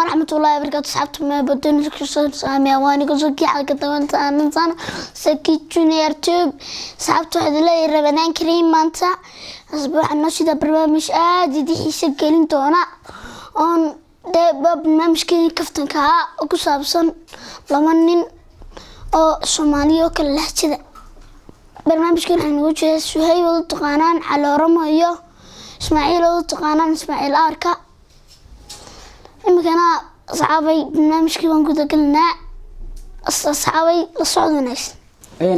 Waraxmatullaahi wabarakaatu. Asxaabta meebadon waaniga sokii xalka tabantaanansan Saki Junior Tube. Asxaabta, waxaad leeyahay Ramadaan kariim. Maanta waxaan noo sida barnaamij aad idin xiisa gelin doona oon dee barnaamijkeeni kaftanka ah oo ku saabsan laba nin oo Soomaaliya oo kala lahjada. Barnaamijkan waxaa noogu jeeda Suhayb oo u taqaanaan Calooramo iyo Ismaaciil oo u taqaanaan Ismaaciil Aarka. Iminkana, asxaabay, barnaamijkii waan gudagelinaa. Asxaabay, la socod wanaagsan.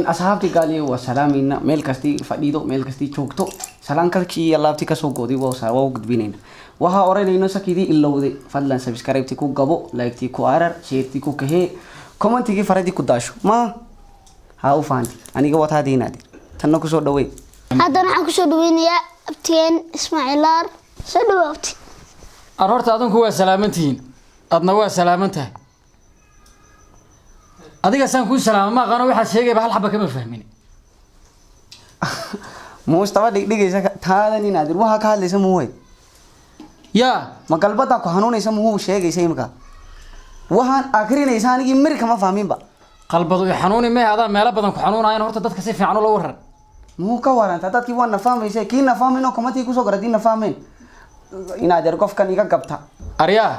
Asxaabtii gaaliyo waa salaamayna, meel kastii fadhido, meel kastii joogto. Salaankakii iyo laabtii kasoo gooday waa u gudbinayna. Waxaa oranayno sakidii ilowday, fadlan subscribe-tii ku gabo, like-tii ku arar, share-tii ku kahee, comment-igii faradii ku daasho. Ma ha u fahanti aniga wataadiinaade tanna kusoo dhaweyn. Haddana waxaan kusoo dhaweynayaa abtigeen Ismaaciil Aar. Soo dhawo, abti. Horta adinku waa salaamantihiin, adna waa salaaman tahay. Adiga saan kuu salaama ma aqaano. Waxaad sheegayba hal xaba kama fahmin. Muustaba dhigdhigaysa taadan inaadir waxaa ka hadlaysa muhuwe? Yaa? Ma galbadaa ku hanuunaysa? Muhuu sheegaysa imika waxaan akrinaysa? Anigii miri kama fahminba. Qalbadu i xanuuni mee, adaa meelo badan ku xanuunayan. Horta dadka si fiican ula waran. Muhuu ka waranta? Dadkii waa na fahmaysa, kii na fahmayn oo comment-ii kusoo gara dii na fahmayn inaadeer qofkan iga gabta. Aryaa.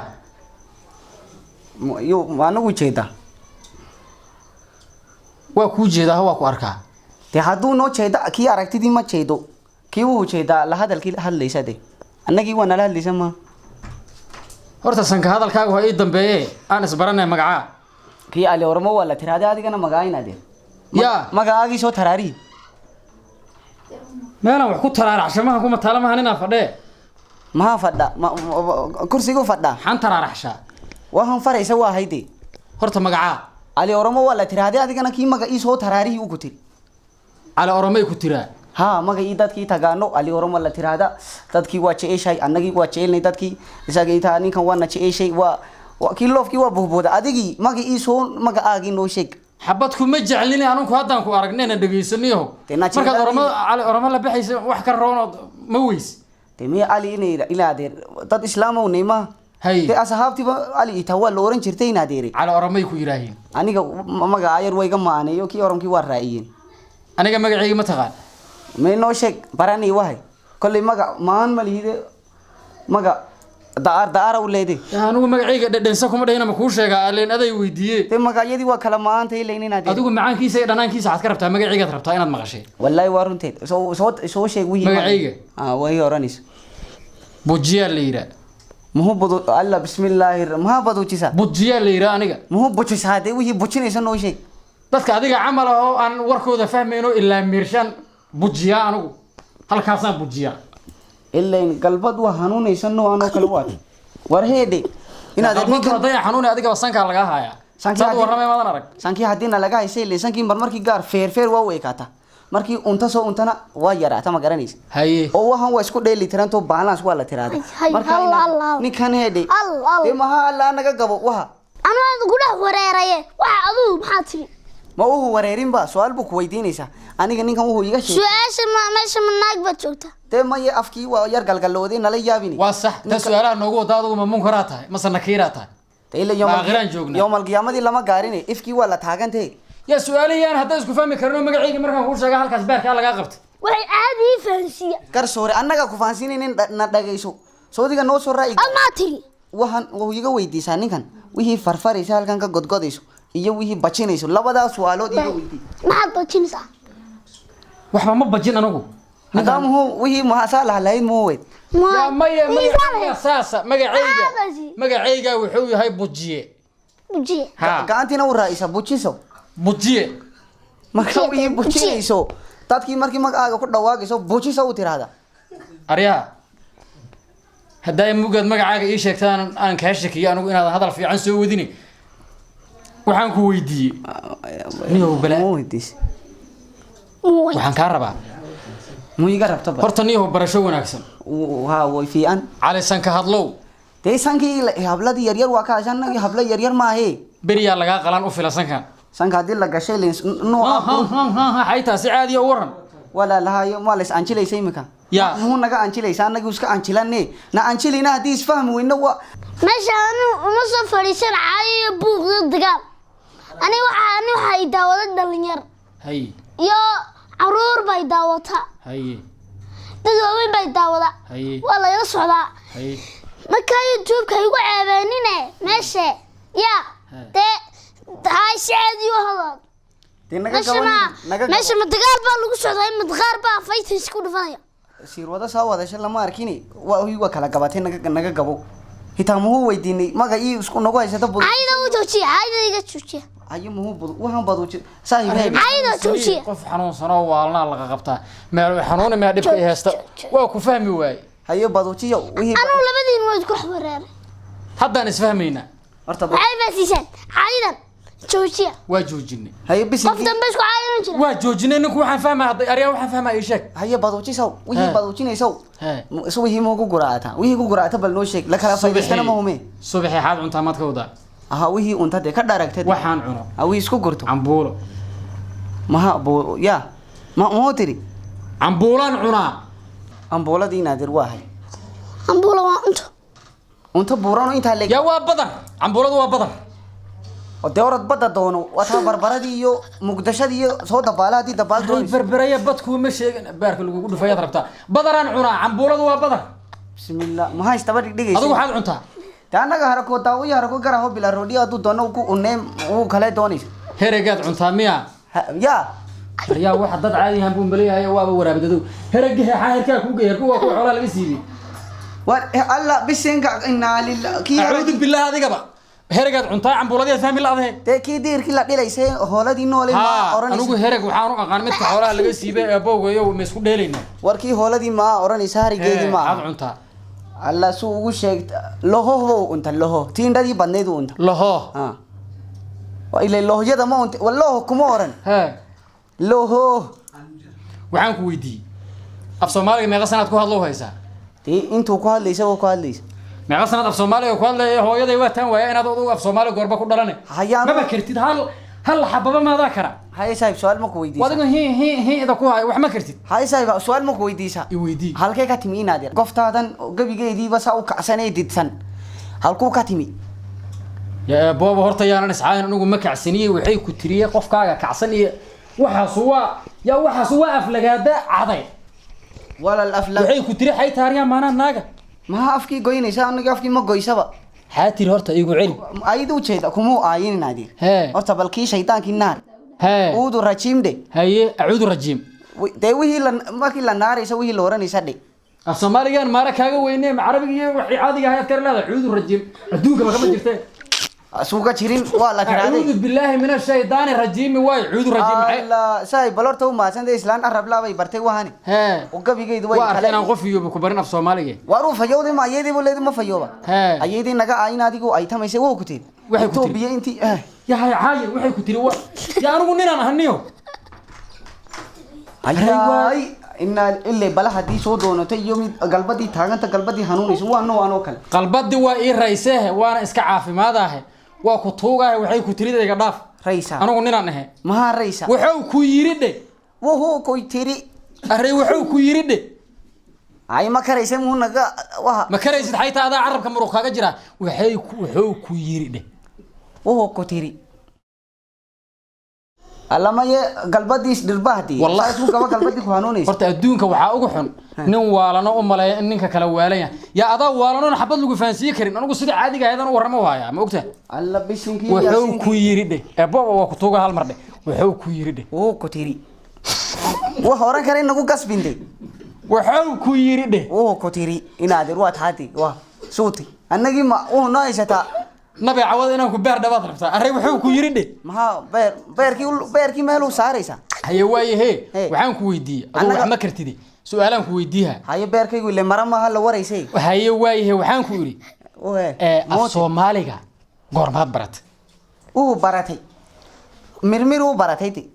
Yu anagu jeeda. Waa kuu jeedaa, waa ku arkaa. Dee hadduu noo jeeda, kii aragtidii ma jeedo, kii wuxuu jeedaa la hadalkii hadlaysa. De annagii waa nala hadlaysa ma? Horta sanka hadalkaagu ha ii dambeeye, aan isbaranay. Magacaa? Kii Ali Ormo waa la tiraahday. Adigana magaa inaadeer? Yaa? Magacaagii soo taraari. Meelaan wax ku taraaraxsha maha, kuma taala maha ninaa fadhee. Maxaa fadha? Kursigu fadha. Maxaan taraaraxshaa? Waxaan faraysa waa hayde. Horta magacaa? Ali Oromo waa la tiraahday. Adigana kii maga ii soo taraarihii u ku tiri. Cali Oromay ku tiraa? Ha, maga ii dadkii tagaano Ali Oromo la tiraahda. Dadkii waa jeceshahay, annagii waa jecelnay dadkii isaga itaa. Ninkan waana jeceshay, waa kii loofkii waa buhbooda. Adigii maga ii soo magacaagii noo sheeg. Xabad kuma jeclini anunku haddaan ku aragnayna dhegaysaniyaho. Dee naa markaad jeclaadii. Oromo, Cali Oromo la baxaysa, wax ka roonood ma weys. De miya Ali inay inaadeer dad islaamow neyma. Hay. De asxaabtiiba Ali itaa waa la oran jirtay inaadeere. Cali Oromay ku yidhaahiin. Aniga magaca yar way iga maaneeyo, kii oromkii waa raaciyeen. Aniga magacayga ma taqaan? May, noo sheeg, barani wahay. Kolley maga maan ma lihide, maga da'ar da'ara u leede. Anigu magacayga dhedhensa kuma dhahina, ma kuu sheegaa? Aleen aday weydiiye. Dee magacyadii waa kala maanta ilayn inaad. Adigu macaankiisa iyo dhanaankiisa waxaad ka rabtaa magacaygaad rabtaa inaad maqashay. Wallaahi waa runteed. Soo sheeg wixii. Magacayga? Ah, way oranayso. Bujiyaa la yidhaa. Muxuu budu alla bismillaahi maxaa baduujisa? Bujiyaa la yidhaa aniga. Muxuu bujisaa? Dee wixii bujinaysa noo sheeg. Dadka adiga camal ah oo aan warkooda fahmayno ilaa miirshaan bujiyaa. Anigu halkaasaan bujiyaa. Ilayn galbad waa hanuunaysa noo anoo kale waat war heedhe inaad. Qalbadu ninkan hadday xanuunay, adigaba sankaa lagaa haayaa. Sankii saad u warramay maadan arag. Sankii haddiina laga haysay ilayn sankii mar markii gaar feer feer waa u ekaata, markii unta soo untana waa yaraata, ma garanaysa? Haye. Oo waxan waa isku dheeli tiranto, balance waa la tiraahda. Hay, marka Allah, Allah. Ninkan heedhe. Allah, Allah. Dee maha alla naga gabo waha. Anaa ku dhex wareeraye, waxa adigu maxaa tiri? Ma uhu wareerinba, su-aal buu ku weydiinaysaa. Aniga ninkan wuxuu iga sheegay. Su-aasha ma meesha ma naag baad joogta? Dee maye, afkii waa yar galgalooday, nala yaabini. Waa sax ta su-aalaha noogu wada. Adigu ma munkaraa tahay mase nakiiraa tahay? Dee ila Aakhiraan joognaa. yowmal qiyaamadii lama gaarine, ifkii waa la taagantee. Yaa su-aalihii aan hadda isku fahmi karin oo magacayga markaan kuu sheega halkaas beerkaa lagaa qabtay. Waxay caadi ii fahansiiya. Garsoore, annaga ku fahansiinaynin, na dhagayso, soodiga noo soo raaci. Ad maa tiri? Waxaan wuxuu iga weydiisaa ninkan wixii farfaraysa halkan ka godgodayso iyo wixii bajinayso, labadaas su-aalood iga weydii. Maxaad bajinaysaa? Waxba ma bajin anigu. Haddaa muxuu wixii maxaa lahlahayd muxuu weyd? Yaa maya, magacayga saasa magacayga. Maxaa Magacayga wuxuu yahay Bujiye. Bujiye. Ha. Gacantiina u raacisa bujiso. Bujiye. Marka wixii Bujiye. bujinayso dadkii markii magacaaga ku dhawaaqayso bujiso u tiraahda. Aryaha, haddaa mugaad magacaaga ii sheegtaan aan kaa shakiyo anigu inaadan hadal fiican soo wadini. Waxaan ku weydiiyey niyow bala. Muu weydiis? Muway. Waxaan kaa rabaa. Muu iga rabta ba? Horta niyow, barasho wanaagsan. Ha, way fiican. Cali Sanka hadlow. Dee sankii habladii yaryar waa ka hashanagii, habla yaryar maahe. Beriyaa lagaa qalan u fila sankan. Sanka haddii la gashay lin nooca. Xaytaa si caadiya u waran. Walaalahayo, ma lays anjilaysa imika? Yaa. Muxuu naga anjilaysa? Annagu iska anjilane na anjilina haddii isfahmi weyno wa. Meesha anu uma soo fadhiisan caayo iyo buuq iyo dagaal. Ani waxa ani waxaa i daawada dhalinyar Haye. iyo caruur bay daawata. Haye. Dad waaweyn bay daawada. Haye. Waa layla socdaa. Haye. Markaa YouTube-ka igu ceebeenine meesha yaa. Dee hay si caadi u hadal. Dee naga Meesha gabo. ma Naga meesha gabo. Ma dagaal baa lagu socdaa? Madqaar baa fighters ku dhufanaya. Siirwada saa wadasha lama arkini, waa waa kala gabatay. Naga gabo, hitaa muhuu weydiinay maga ii isku nagu haysata bud. Cayda u joojiya, cayda iga joojiya. Ayo, muhuu bud waxaan baduuji saaxiib. Cayda joojiya. Qof xanuunsanoo waalnaa laga qabtaa meel xanuuni mea dhibka i haysta waa ku fahmi waaye. Hayo, baduujiyo wixii. Anugu labadiin waa isku wereeray. Haddaan isfahmaynaa. Horta Maxay baasiisaan? Caydan joojiya. Waa joojinay. Hayo. Qof Bisinkii. dambe isku caayinan jira. Waa joojinay. Ninku waxaan fahmaa hadda aryaa, waxaan fahmaa, ii sheeg. Haye, baduujisow wixii. He. Baduujinaysow. He. Is wixii ma ku guraata? Wixii ku guraata bal noo sheeg, la kala faa'iidaystana ma hume. Subaxii xaad cuntaa maad ka wadaa? Aha, wixii unta dee ka dharagtay. Waxaan cuno. Ha, wixii isku gurto. Cambuulo. Maha bu ya ma moo tiri? Cambuulaan cunaa. Ambuuladii naadir waa hay. Ambuula waa cunto. Unta buurano intaa leeg. Yaa, waa badar, cambuuladu waa badar. Oo dee orad badda doono, wataa barbaradii iyo mugdashadii iyo soo dabaala haddii dabaal Ay, doonayso. Berberaya badkuuma sheegin, baarka lagugu dhufayaad rabtaa. Badaraan cunaa, cambuuladu waa badar. Bismillah, maxaa istaba dhigdhigaysa? Adigu waxaad cuntaa? Dee annaga harako daawiyo harako garaho bila roodhiyo hadduu doono ku unee uu kale doonaysa. Heregaad cuntaa miya? Ya. Aryaa, waxa dad caadi ahaan buu maleeyahay, waaba waraabdadow. Herega heexaa herkaa kuu geey, herku waa kuwa xoolaha laga siibiyey. War alla bisinka, inaa lillah kii. Acuudu billah, adigaba heregaad cuntaa, cambuuladiyaad fahmi la'dahe. Dee kii diirkii la dhilaysay hooladii noole ma Haa. oranaysa? Anigu hereg waxaan u aqaan midka xoolaha laga siibay ee bowgayo, ma isku dheelaynaa? War kii hooladii ma oranaysa harigeedii ma? Maxaad cuntaa? Alla suu ugu sheegta, lohohbo unta, loho tiindhadii badnayd u unta. Laho. Ha, waa ilaa lohyada ma unta, loho kuma oran. Hee. Loho. Waxaan ku weydiiyey, af Soomaaliga meeqa sanaad ku hadlo haysaa? Dee intuu ku hadlaysa waa ku hadlaysa. Meeqa sanaad af Soomaaliga ku hadlaya? Hooyaday waa taan waaya inaad adugu af Soomaaliga goorba ku dhalane. Hayaan. Maba kartid, hal xababa maadaa kara. Haye saaxiib, su-aal ma ku weydiisa? Adigu hi hi hi ida ku hayo, wax ma kartid. Haye saaxiib, su-aal ma ku weydiisa? I weydii. Halkee ka timi inaad yar goftaadan gebigeediiba saa u kacsanee didsan, halkuu ka timi? Yaa booba, horta yaanan iscaayin, anigu ma kacsaniyey. Waxay ku tiriyey qofkaaga kacsan iyo waxaasu waa yaa, waxaasu waa aflagaada caday. Walal afla. Waxay ku tiri xay taariyaa maanaa naaga. Maha afkii goynaysa? Aniga afkii ma goysaba. Xaa tiri horta, igu celi. Ayada ujeeda kumuu aayin inaad yar. Hee. Horta bal kii shaydaankii naar. Hee. Uudu rajiim dhe. Haye, acuudu rajiim. Dee wixii la markii la naaraysa wixii la oranaysa dhe. Af Soomaaligan maara kaaga weyne, ma carabiga iyo waxay caadiga ahayd kar leedahay. Acuudu rajiim adduunka kama jirtee. Suuga jirin waa la acuudu tiraaday. Billaahi min ashaydaani rajiimi waay, acuudu rajiim maxay? Alla saay, bal horta u mahadsan islaan arab laabay bartay wahani. Hee. Oo gabigaydu way Waa arkay kale. inaan qof iyoba ku barin af Soomaaliga. Waar uu fayowday ma ayadii buu leeyahay, ma fayooba. Hee. Ayadii naga aayin adigu ay tamaysay wuu ku tiri. Waxay ku tiri. Itoobiya intii Yahay caayin, waxay ku tiri wa yaa, anigu ninaan ahaniyo. Ay, inaa ilaa bala haddii soo doonatay iyo mid galbadii taaganta, galbadii hanuunayso waa noo anoo kale. Qalbadii waa ii raysehe, waana iska caafimaadahe, waa ku tuugahe, waxay ku tiri iga dhaaf. Raysa. Anigu ninaan ahe. Maxaa raysa? Wuxuu ku yiri dhe. Wuxuu ku tiri. Array, wuxuu ku yiri dhe. Ay, ma karaysa muu naga waha. Ma karaysid xayta adaa carabka muruq kaaga jira. Waxay ku wuxuu ku yiri dhe. Wuxuu ku tiri allamaye galbadiis dhirbahdi. Wallahi. Saas uu gaba galbadii ku hanuunaysa. Horta adduunka waxaa ugu xun nin waalano u maleeya in ninka kale waalan yahay. Yaa, adaa waalanoon xabad lagu fahansiin karin. Anigu sidii caadiga ahayd aan u warramo waayaa, ma ogtahay? Alla bisinkii. Wuxuu ku yiri dhe ee booba, waa ku tuuga hal mar dhe. Wuxuu ku yiri dhe. Wuxuu ku tiri wax oran kara inagu gasbintay. Wuxuu ku yiri dhe. Wuxuu ku tiri inaadir waa taadi waa suuti annagii ma wuxuu noo haysataa. Nabi cawada inaan ku beer dhabaad rabtaa. Array, wuxuu ku yiri dhe. Maxaa beer beerkii beerkii meeluu saaraysaa? Haye waaye hee. Hee. Waxaan ku weydiiyey aduu wax ma kartidi, su-aalaan ku weydiiha. Haye, beerkaygu ile mara maaha la waraysay. Haye waaye, waxaan ku idhi Uhe, ee af moote. Soomaaliga goormaad baratay? Wuu baratay, mirmir uu baratay de.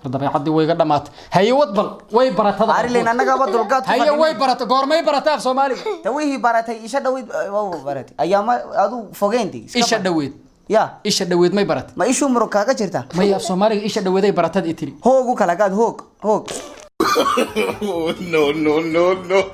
Dabeecadii way iga dhamaatay. Haye, wad bal way baratada. Arilen annagaba dulqaad ku Haye. fadhina. Way baratay, goormay baratay af Soomaaliga? Tawihii baratay isha dhaweyd waa baratay ayaama adu fogeynti iska Isha bar. dhaweyd. Ya. Isha dhaweyd may baratay? Ma ishuu murug kaaga jirta? May, af Soomaaliga isha dhaweeday baratad i tiri. Hoogu kala gaad, hoog hoog. No, no, no, no.